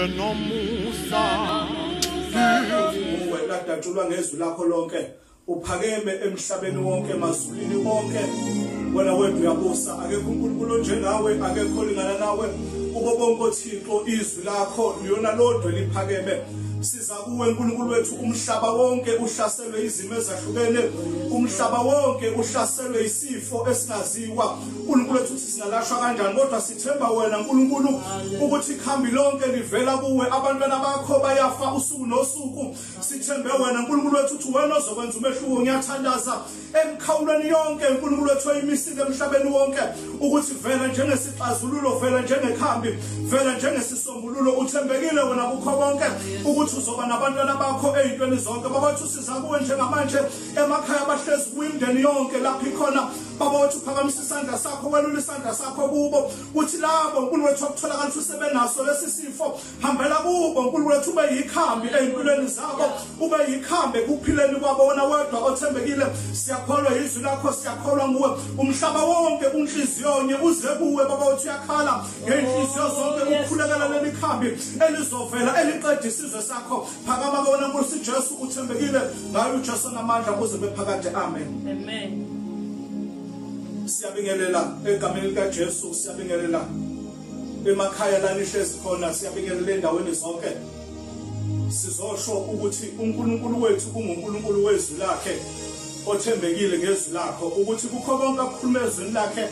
Nomusa uwe ladatshulwa ngezwi lakho lonke, uphakeme emhlabeni wonke, emazulwini wonke. Wena wedwa uyabusa, akekho uNkulunkulu onjengawe, akekho olingana nawe. Kubo bonke oThixo izwi lakho liyona lodwa eliphakeme. Siza kuwe uNkulunkulu wethu, umhlaba wonke uhlaselwe izimo ezahlukene, umhlaba wonke uhlaselwe isifo esingaziwa. uNkulunkulu wethu, singalashwa kanjani? Kodwa sithemba wena uNkulunkulu ukuthi ikhambi lonke livela kuwe. Abantwana bakho bayafa usuku nosuku, sithembe wena uNkulunkulu wethu ukuthi wena ozokwenza umehluko. Ngiyathandaza emkhawulweni yonke uNkulunkulu wethu oyimisile emhlabeni wonke ukuthi vela njengesixazululo, vela njengekhambi, vela njengesisombululo. Uthembekile wena kukho konke ukuthi uzoba nabantwana bakho ey'ntweni zonke. Baba wethu, siza kuwe njengamanje emakhaya abahlezi kuyimndeni yonke lapho ikhona. Baba wethu, phakamisa isandla sakho, welula isandla sakho kubo, kuthi labo uNkulunkulu wethu okutholakala ukuthi sebenaso lesi sifo, hambela kubo uNkulunkulu wethu, ube yikhambi ey'mpilweni zabo, ube yikhambi ekuphileni kwabo. Wena wedwa othembekile, siyakholwa izwi lakho, siyakholwa nguwe. Umhlaba wonke unhliziyonye uze kuwe baba wethu, uyakhala ngey'nhliziyo zonke ukukhulekela leli khambi elizovela eliqeda isizwe sakho. Phakama ke wena Nkosi Jesu, uthembekile, ngayo uJesu namandla kuze bephakade. Amen. Amen. Siyabingelela egameni likaJesu, siyabingelela emakhaya la nihlezi khona, siyabingelela endaweni zonke. Sizosho ukuthi uNkulunkulu wethu unguNkulunkulu wezwi lakhe, othembekile ngezwi lakho, ukuthi kukho konke akukhuluma ezwini lakhe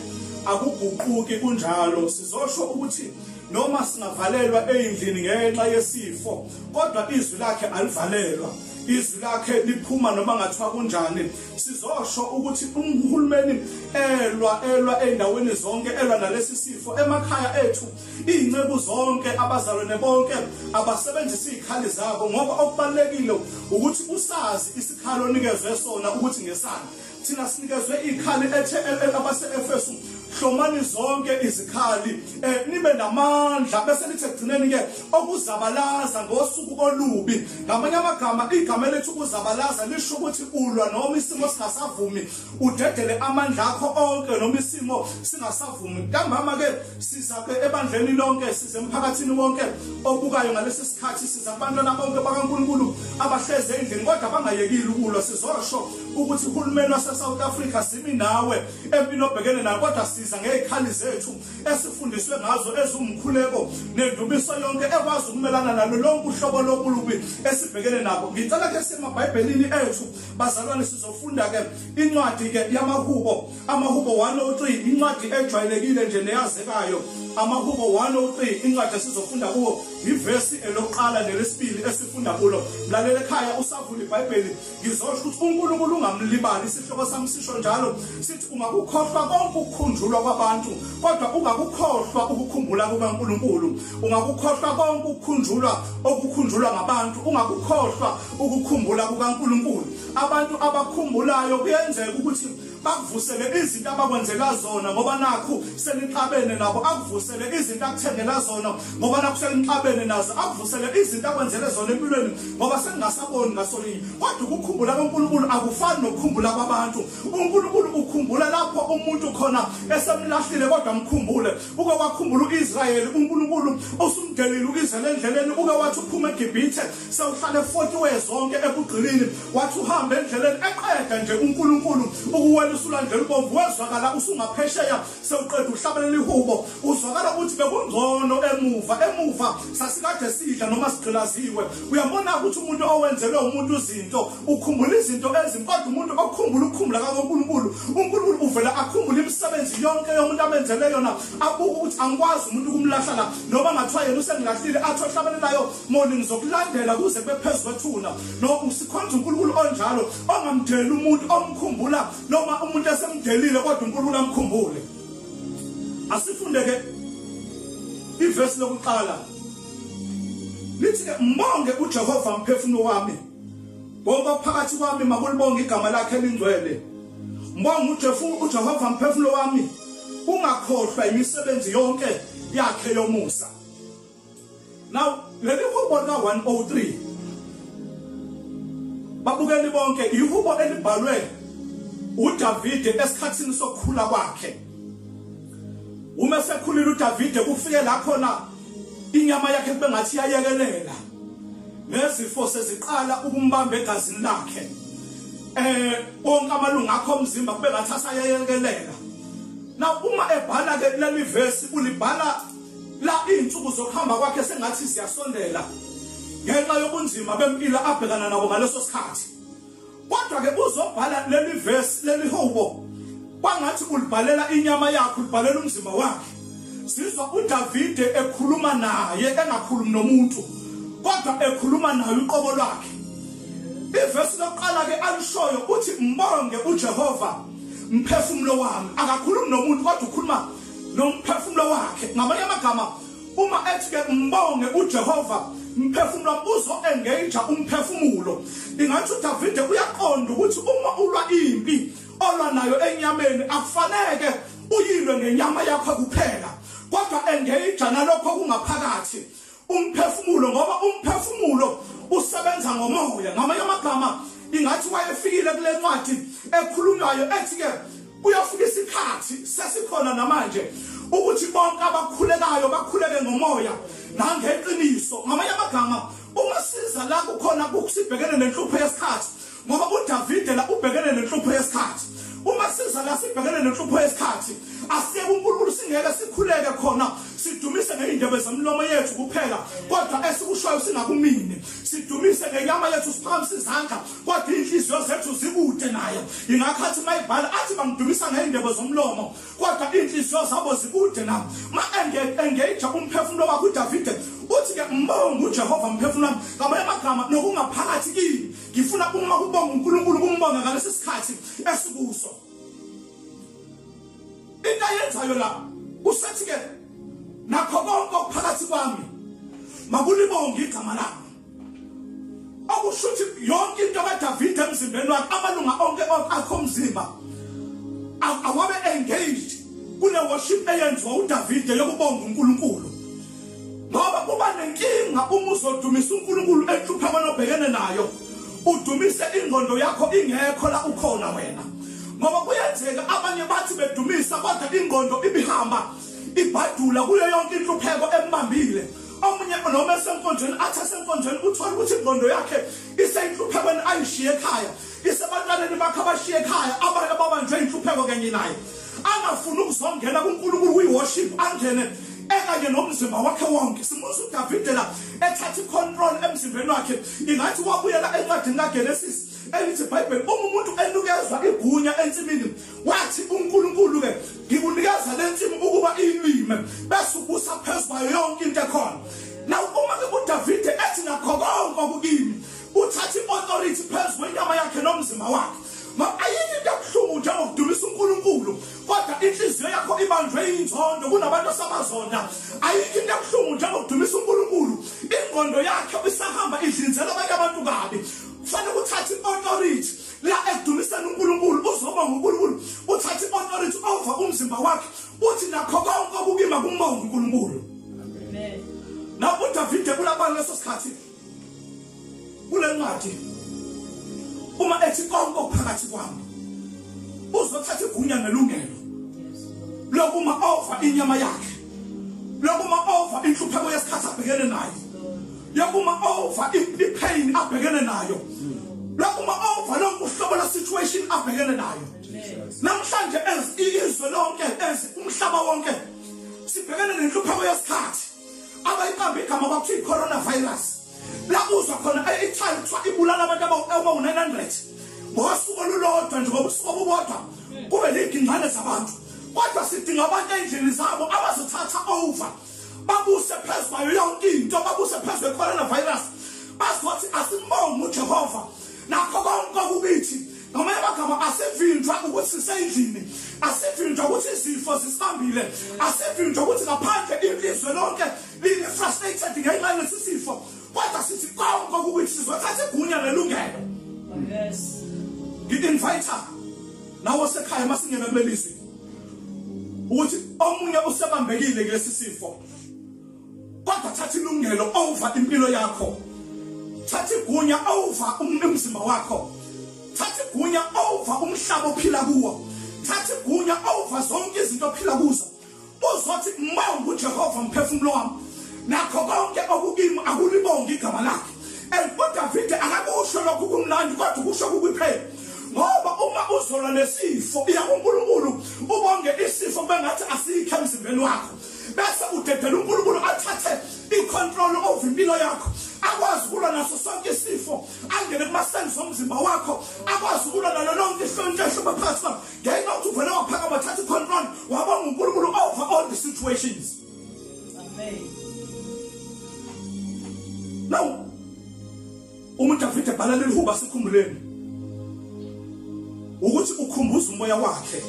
akuguquki, kunjalo. Sizosho ukuthi noma singavalelwa eyindlini ngenxa yesifo, kodwa izwi lakhe alivalelwa, izwi lakhe liphuma noma ngathiwa kunjani. Sizosho ukuthi uhulumeni elwa endaweni zonke, elwa nalesi sifo, emakhaya ethu iy'nceku zonke, abazalwane bonke abasebenzisa iy'khali zabo, ngoba okubalulekile ukuthi usazi isikhali onikezwe sona ukuthi ngesani. Thina sinikezwe ikhali ethe abase-Efesu, hlomani zonke izikhali, nibe namandla, bese lithi ekugcineni ke okuzabalaza ngosuku olubi. Ngamanye amagama, igama elithi ukuzabalaza lisho ukuthi ulwa noma isimo singasavumi, udedele amandla akho onke noma isimo singasavumi. Ntambama ke siza ke ebandleni lonke, size emphakathini wonke obukayo ngalesi sikhathi, siza kubantwana bonke bakaNkulunkulu abahleze endlini kodwa bangayekile ukulwa. Sizosho ukuthi uhulumeni wase-South Africa simi nawe empini obhekene nayo, kodwa siza ngey'khali zethu esifundiswe ngazo eziwumkhuleko nendumiso yonke ekwazi ukumelana nalo lonke uhlobo lobulubi esibhekene nabo. Ngicela ke sisemabhayibhelini ethu bazalwane, sizofunda ke incwadi ke yamaHubo, amaHubo 103, incwadi ejwayelekile nje neyazekayo. AmaHubo 103, incwadi esizofunda kuwo ivesi elokuqala nelesibili esifunda kulo. Mlalela ekhaya, usavula iBhayibheli, ngizosho ukuthi uNkulunkulu ungamlibali. Isihloko sami sisho njalo, sithi ungakukhohlwa konke ukukhunjulwa kwabantu, kodwa ungakukhohlwa ukukhumbula kukaNkulunkulu. Ungakukhohlwa konke ukukhunjulwa okukhunjulwa ngabantu, ungakukhohlwa ukukhumbula kukaNkulunkulu. Abantu abakhumbulayo kuyenzeka ukuthi bakuvusele izinto abakwenzela zona ngoba nakhu senixabene nabo, akuvusele izinto akuthengela zona ngoba nakhu senixabene nazo, akuvusele izinto akwenzele zona empilweni ngoba sengingasaboni ngasolinye. Kodwa ukukhumbula koNkulunkulu akufani nokukhumbula kwabantu. uNkulunkulu ukhumbula lapho umuntu khona esemlahlile kodwa amkhumbule. Uke wakhumbula uIsrayeli, uNkulunkulu usumdelile uIsrayeli endleleni. Uke wathi uphuma eGibhithe sewuhlale 40 years zonke ebugqilini, wathi uhambe endleleni, eqeda nje uNkulunkulu ukuwela usulwandle olubomvu, wezwakala usungaphesheya sewuqeda uhlabelela ihubo, uzwakala ukuthi bekungcono emuva, emuva sasikade sidla noma sigqilaziwe. Uyabona ukuthi umuntu owenzelwe umuntu izinto ukhumbula izinto ezimbi, kodwa umuntu okhumbula ukukhumbula kaNkulunkulu, uNkulunkulu uvela akhumbule imisebenzi yonke yomuntu amenzele yona, abuke ukuthi angikwazi umuntu ukumlahla la, noma ngathiwa yena usengilahlile, athi ohlabelelayo, moni ngizokulandela kuze kube phezu kwethuna. No usikhonza uNkulunkulu onjalo, ongamdeli umuntu, omkhumbula noma umuntu esemdelile, kodwa uNkulunkulu amkhumbule. Asifunde ke ivesi lokuqala, lithi ke, mbonge uJehova mphefumulo wami, konke phakathi kwami makulibonge igama lakhe elingcwele. Mbonge uJehova mphefumulo wami, ungakhohlwa imisebenzi yonke yakhe yomusa. Now leli hubo lika 103, babukeli bonke, ihubo elibhalwe uDavide esikhathini sokukhula kwakhe. Uma sekhulile uDavide, kufike la khona Inyama yakhe kube ngathi iyayekelela, nezifo seziqala ukumbamba egazini lakhe. Wonke amalungu akho omzimba kube ngathi asayekelela. Na uma ebhala ke leli verse ulibhala la izinsuku zokuhamba kwakhe sengathi ziyasondela ngenxa yobunzima bempilo abhekana nabo ngaleso sikhathi. Kodwa ke uzobhala leli verse, leli hubo, kwangathi ulibhalela inyama yakhe, ulibhalela umzimba wakhe. Sizwa uDavide ekhuluma naye engakhulumi nomuntu, kodwa ekhuluma naye uqobo lwakhe. Ivesi lokuqala ke alishoyo uthi mbonge uJehova mphefumulo wami. Akakhulumi nomuntu kodwa ukhuluma nomphefumulo wakhe. Ngamanye amagama uma ethi ke mbonge uJehova mphefumulo wami, uzo engage umphefumulo. Ingathi uDavide uyaqonda ukuthi uma ulwa impi olwa nayo enyameni akufanele uyilwe ngenyama yakho kuphela, kodwa engage nalokho kungaphakathi umphefumulo, ngoba umphefumulo usebenza ngomoya. Ngamanye amagama ingathi wayefikile kule ncwadi ekhulunywayo ethi ke kuyafika isikhathi sesikhona namanje ukuthi bonke abakhulekayo bakhuleke ngomoya nangeqiniso. Ngamanye amagama uma siza la kukhona kusibhekene nenhlupho yesikhathi, ngoba uDavide la ubhekene nenhlupho yesikhathi. Uma siza la sibhekene nenhlupho yesikhathi, asiyeke uNkulunkulu singeke sikhuleke khona sidumise ngeindebe zomlomo yethu kuphela, kodwa esikushoyo singakumini. Sidumise ngenyama yethu siphakamise izandla, kodwa inhliziyo zethu zikude naye. Ingakhathi mayibhala athi bangidumisa ngeindebe zomlomo, kodwa inhliziyo zabo zikude nami. Ma engage umphefumulo wakhe uDavide uthi ke mbonge uJehova mphefumulo wami. Ngamanye amagama nokungaphakathi kimi ngifuna uma kubonga uNkulunkulu kumbonga ngalesi sikhathi esikuso. Into ayenzayo la usethi ke nakho konke okuphakathi kwami makulibonge igama lami. Okusho ukuthi yonke into kaDavide emzimbeni wakhe, amalunga onke akho omzimba awabe engaged kule worship eyenziwa uDavide yokubonga uNkulunkulu. Ngoba kuba nenkinga uma uzodumisa uNkulunkulu enhluphekweni obhekene nayo, udumise ingqondo yakho ingekho la ukhona wena. Ngoba kuyenzeka abanye bathi bedumisa kodwa ingqondo ibihamba ibhadula kuyo yonke inhlupheko embambile. Omunye noma esenkonzweni athi esenkonzweni uthola ukuthi ingqondo yakhe iseyinhluphekweni ayishiye ekhaya, isebantwaneni bakhe abashiye ekhaya, abanye babanjwe inhlupheko kanye naye. Angafuni ukuzongena kuNkulunkulu kuyi-worship, angene ekanye nomzimba wakhe wonke. Simusa uDavide la ethatha icontrol emzimbeni wakhe. Ingathi wabuyela encwadini kaGenesis elithi iBhayibheli, uma umuntu enikezwa igunya ensimini, wathi uNkulunkulu ke ngikunikeza le nsimi ukuba ilime bese ubusa phezu kwayo yonke into ekhona. Now uma ke uDavide ethi nakho konke okukimi, uthatha i-authority phezu kwenyama yakhe nomzimba wakhe. Ayikho into ebuhlungu njengokudumisa uNkulunkulu kodwa inhliziyo yakho ibanjwe inzondo kunabantu asabazonda. Ayikho into ebuhlungu njengokudumisa uNkulunkulu ingqondo yakhe isahamba idlinzela abanye abantu kabi. Kufanele uthathe i-authority la ekudumiseni uNkulunkulu, uzoba nguNkulunkulu, uthathe i-authority over umzimba wakhe, uthi nakho konke okukima kumbonga uNkulunkulu. Amen. Na uDavide kulabani leso sikhathi kule ncwadi uma ethi konke okuphakathi kwami, uzothatha igunya nelungelo lokuma over inyama yakhe, lokuma over inhlupheko yesikhathi abhekene nayo, lokuma over ipain abhekene nayo, lokuma over lonke uhlobo la situation abhekene nayo. Namhlanje as izwe lonke, as umhlaba wonke sibhekene nenhlupheko yesikhathi abayiqamba igama bakuthi i-coronavirus. La uzwa khona e-Italy kuthiwa ibulala abantu abawu-900 ngosuku olulodwa nje, ngobusuku obubodwa kube ney'gingane zabantu. Kodwa sidinga abantu ey'ndlini zabo abazothatha over, babuse phezu kwayo yonke into, babuse phezu kwe-coronavirus, bazothi asimbonge uJehova nakho konke okukithi. Ngamanye amagama asivinjwa ukuthi sisendlini, asivinjwa ukuthi izifo zisibambile, asivinjwa ukuthi ngaphandle ilizwe lonke li-frustrated ngenxa yalesi sifo, kodwa sithi konke okukithi sizothatha igunya nelungelo. Yes. Ngi-invite nawe osekhaya masingena kuleli zwi ukuthi omunye usebambekile kulesi sifo, kodwa thatha ilungelo over impilo yakho, thatha igunya over umzimba wakho, thatha igunya over umhlaba ophila kuwo, thatha igunya over zonke izinto ophila kuzo. Uzothi mbonge uJehova mphefumulo wami. Nakho konke okukimi akulibonge igama lakhe. And uDavide akakusho lokhu kumnandi kodwa kusho kukwiphela. Ngoba uma uzolwa nesifo iya kuNkulunkulu ubonge isifo bengathi asikho emzimbeni wakho. Bese udedela uNkulunkulu athathe icontrol over impilo yakho. Akwazi ukulwa naso sonke isifo, angene kuma-cells omzimba wakho, akwazi ukulwa nalo lonke ihlonto ehluba phakathi kwakho. Ngenxa yokuthi uvele waphakama wathatha icontrol, wabonga uNkulunkulu over all the situations. Amen. Now, uma uDavide ebhala leli hubo asikhumbuleni ukuthi ukhumbuza umoya wakhe,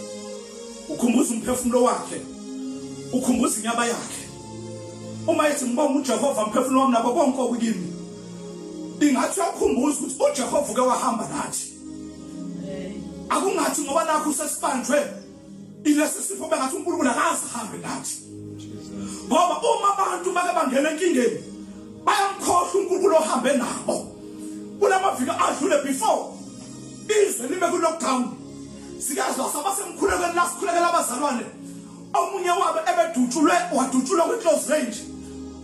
ukhumbuza umphefumulo wakhe, ukhumbuza inyama yakhe. Uma ethi ngibonga uJehova mphefumulo wami nabo bonke okukimi, ingathi uyakhumbuza ukuthi uJehova uke wahamba nathi. Akungathi ngoba nakho usesibanjwe ilesi sifo bengathi uNkulunkulu akaze ahambe nathi. Ngoba uma abantu bake bangena enkingeni bayamkhohlwa uNkulunkulu ohambe nabo. Kulamaviki adlule before izwe libe ku lockdown, sikazwa sabasemkhulekweni la sikhulekela abazalwane, omunye wabo ebedutshulwe wadutshulwa kwi close range,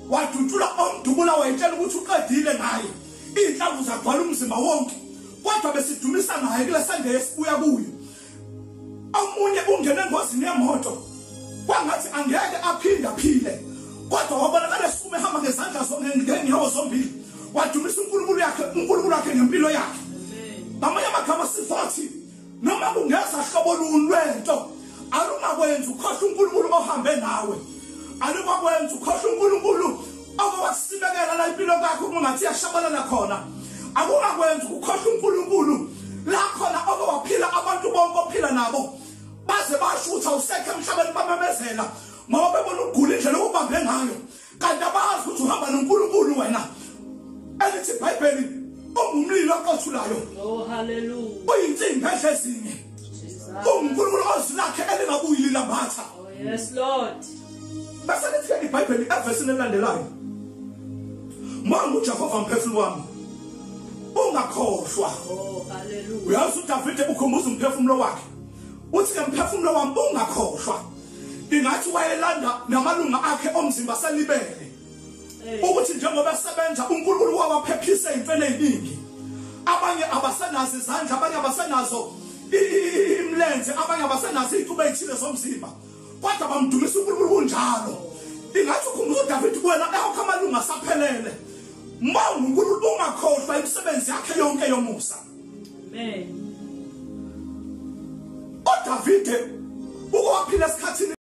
wadutshulwa omdubula wayitshela ukuthi uqedile ngaye, iy'nhlamvu zagcwala umzimba wonke, kodwa besidumisa ngaye kule Sunday esibuya kuyo. Omunye ungene engozini yemoto kwangathi angeke aphinde aphile, kodwa wabonakala esukume ehamba ngezandla ngeenyawo zombili, wadumisa uNkulunkulu yakhe, uNkulunkulu wakhe ngempilo yakhe. Ngamanye amagama sizothi noma kungeza hlobo luni lwento, alungakwenza ukhohlwe uNkulunkulu ohambe nawe, alungakwenza ukhohlwe uNkulunkulu okwasibekela la impilo yakho kungathi iyashabalala khona, akungakwenza ukhohlwe uNkulunkulu la khona okwaphila abantu bonke ophila nabo baze basho ukuthi awusekho emhlabeni, bamemezela ngoba bebona ukugula indlela okubambe ngayo, kanti abazi ukuthi uhamba noNkulunkulu wena. Elithi iBhayibheli ungumlilo oqothulayo. Oh hallelujah. Uyinsimbi edla ezinye. UNkulunkulu ozwi lakhe elingabuyi lilambatha. Oh yes Lord. Bese lithi iBhayibheli evesini elilandelayo, Mbonga uJehova mphefumulo wami, ungakhohlwa. Oh hallelujah. Uyazi uDavide ukhumbuza umphefumulo wakhe, uthi ke mphefumulo wami ungakhohlwa. Ingathi wayelanda namalunga akhe omzimba selibele ukuthi njengoba esebenza uNkulunkulu wawaphephisa ezintweni eziningi. Abanye abasenazo izandla, abanye abasenazo imlenze, abanye abasenazo izicubu ezithile zomzimba, kodwa bamdumisa uNkulunkulu kunjalo. Ingathi ukhumbuza uDavide kuwena akho amalunga asaphelele. Mbonga uNkulunkulu ungakhohlwa imisebenzi yakhe yonke yomusa. Amen. uDavide ukwaphila esikhathini